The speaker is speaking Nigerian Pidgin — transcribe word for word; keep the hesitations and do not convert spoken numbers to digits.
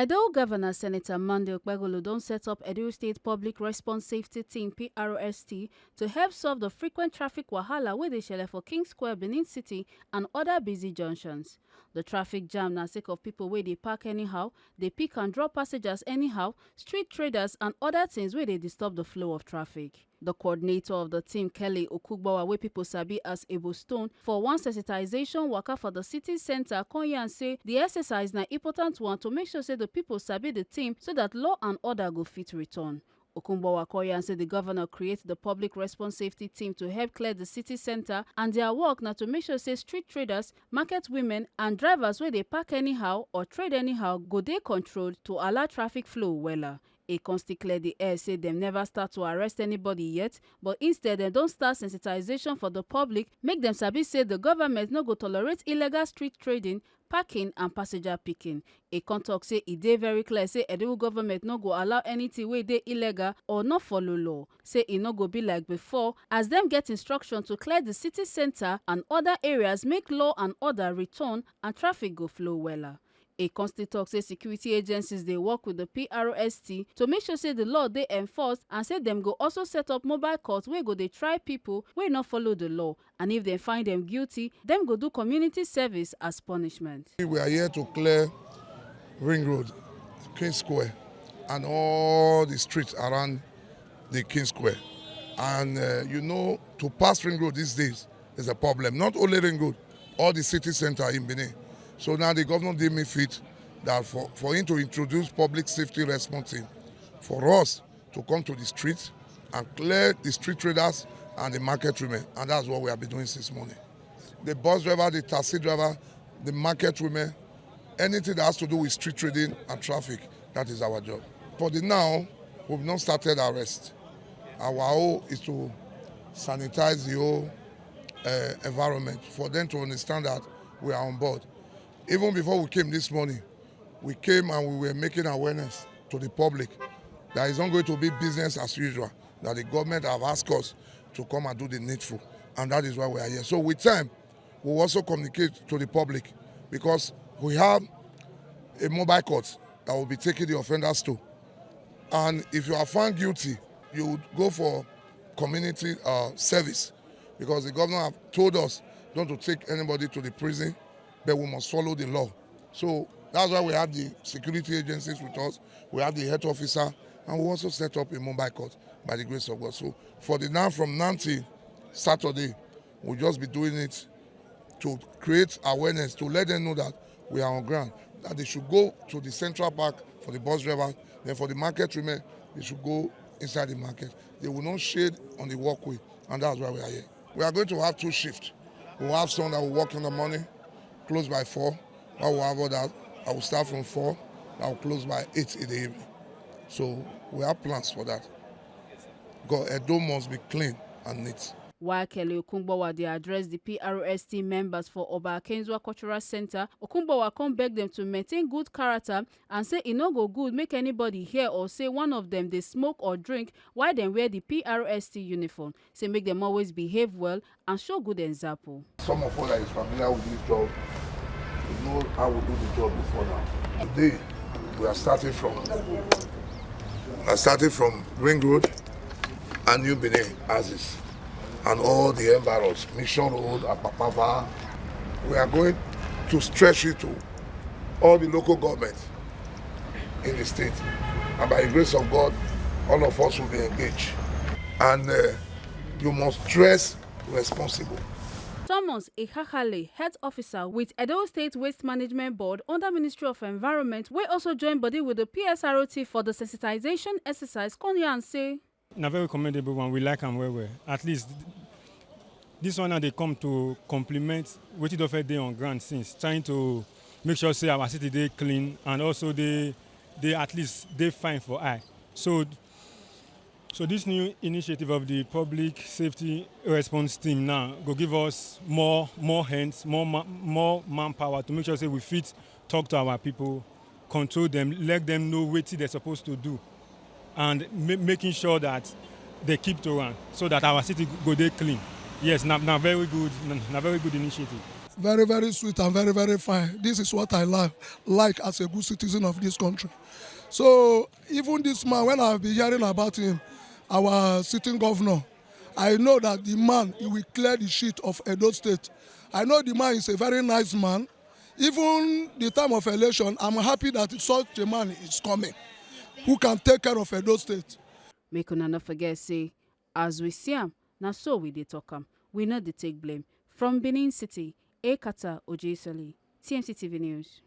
Edo Governor Senator Monday Okpebholo don set up Edo State Public Response Safety Team, P R S T, to help solve the frequent traffic wahala wey dey shele for King Square, Benin City, and other busy junctions. The traffic jam na sake of people wey dey park anyhow, dey pick and drop passengers anyhow, street traders, and other things wey dey disturb the flow of traffic. The coordinator of the team, Kelly Okugbawa, wey people sabi as Ebo Stone, for one sensitization waka for the city center, come yarn say the exercise na important one to make sure say the people sabi the team so that law and order go fit return. Okungbawa come yarn say the governor create the public response safety team to help clear the city center, and their work na to make sure say street traders, market women, and drivers wey dey park anyhow or trade anyhow go dey controlled to allow traffic flow wella. E come still clear the air say dem never start to arrest anybody yet, but instead dem don start sensitization for the public, make dem sabi say the government no go tolerate illegal street trading, parking, and passenger picking. E come talk say e dey very clear say Edo government no go allow anything wey dey illegal or no follow law. Say e no go be like before, as dem get instruction to clear the city center and other areas, make law and order return and traffic go flow wella. E come still talk say security agencies dey work with the P R S T to make sure say the law dey enforced, and say dem go also set up mobile court wey go dey try people wey no follow the law, and if dem find dem guilty, dem go do community service as punishment. We are here to clear Ring Road, King Square, and all the streets around the King Square. And uh, you know, to pass Ring Road these days is a problem. Not only Ring Road, all the city center in Benin. So now the governor deemed me fit that for, for him to introduce public safety response team for us to come to the streets and clear the street traders and the market women. And that's what we have been doing since morning. The bus driver, the taxi driver, the market women, anything that has to do with street trading and traffic, that is our job. For the now, we've not started arrest. Our goal is to sanitize the whole uh, environment for them to understand that we are on board. Even before we came this morning, we came and we were making awareness to the public that it's not going to be business as usual, that the government have asked us to come and do the needful, and that is why we are here. So with time, we will also communicate to the public, because we have a mobile court that will be taking the offenders to. And if you are found guilty, you would go for community uh, service, because the governor have told us not to take anybody to the prison, but we must follow the law. So that's why we have the security agencies with us, we have the health officer, and we also set up a mobile court by the grace of God. So for the now, from now till Saturday, we'll just be doing it to create awareness, to let them know that we are on ground, that they should go to the central park for the bus driver, then for the market women, they should go inside the market. They will not shade on the walkway, and that's why we are here. We are going to have two shifts. We'll have some that will work in the morning, close by four. While we have others, I will start from four, I will close by eight in the evening. So we have plans for that. God, Edo must be clean and neat. While Kelly Okungbawa dey address the P R S T members for Oba Akenzua Cultural Center, Okungbawa come beg them to maintain good character and say e no go good make anybody hear or say one of them dey smoke or drink while dem wear the P R S T uniform. Say make dem always behave well and show good example. Some of us that is familiar with this job, we know how we do the job before now. Today, we are starting from, we are starting from Ring Road and New Benin axis and all the environs, Mission Road, Apapava. We are going to stretch it to all the local government in the state. And by the grace of God, all of us will be engaged. And uh, you must dress responsible. Thomas Ehahale, health officer with Edo State Waste Management Board under Ministry of Environment, wey also join body with the P S R O T for the sensitization exercise, come yarn say, na very commendable one. We like am well well. At least this one now dey come to complement wetin don first dey on ground since, trying to make sure say our city dey clean and also dey, dey at least dey fine for eye. So, so this new initiative of the public safety response team now go give us more, more hands, more ma-, more manpower to make sure say we fit talk to our people, control them, let them know wetin they're supposed to do, and ma-, making sure that they keep to am so that our city go dey clean. Yes, na, na very good, na, na very good initiative. Very, very sweet and very, very fine. This is what I like, like as a good citizen of this country. So even this man, when I've been hearing about him, our sitting governor, I know that the man, he will clear the shit of Edo State. I know the man is a very nice man. Even the time of election, I'm happy that such a man is coming who can take care of Edo State. Make una no forget say, as we see am, na so we dey talk am. We no dey take blame. From Benin City, Ekata Ojesoli, T M C T V News.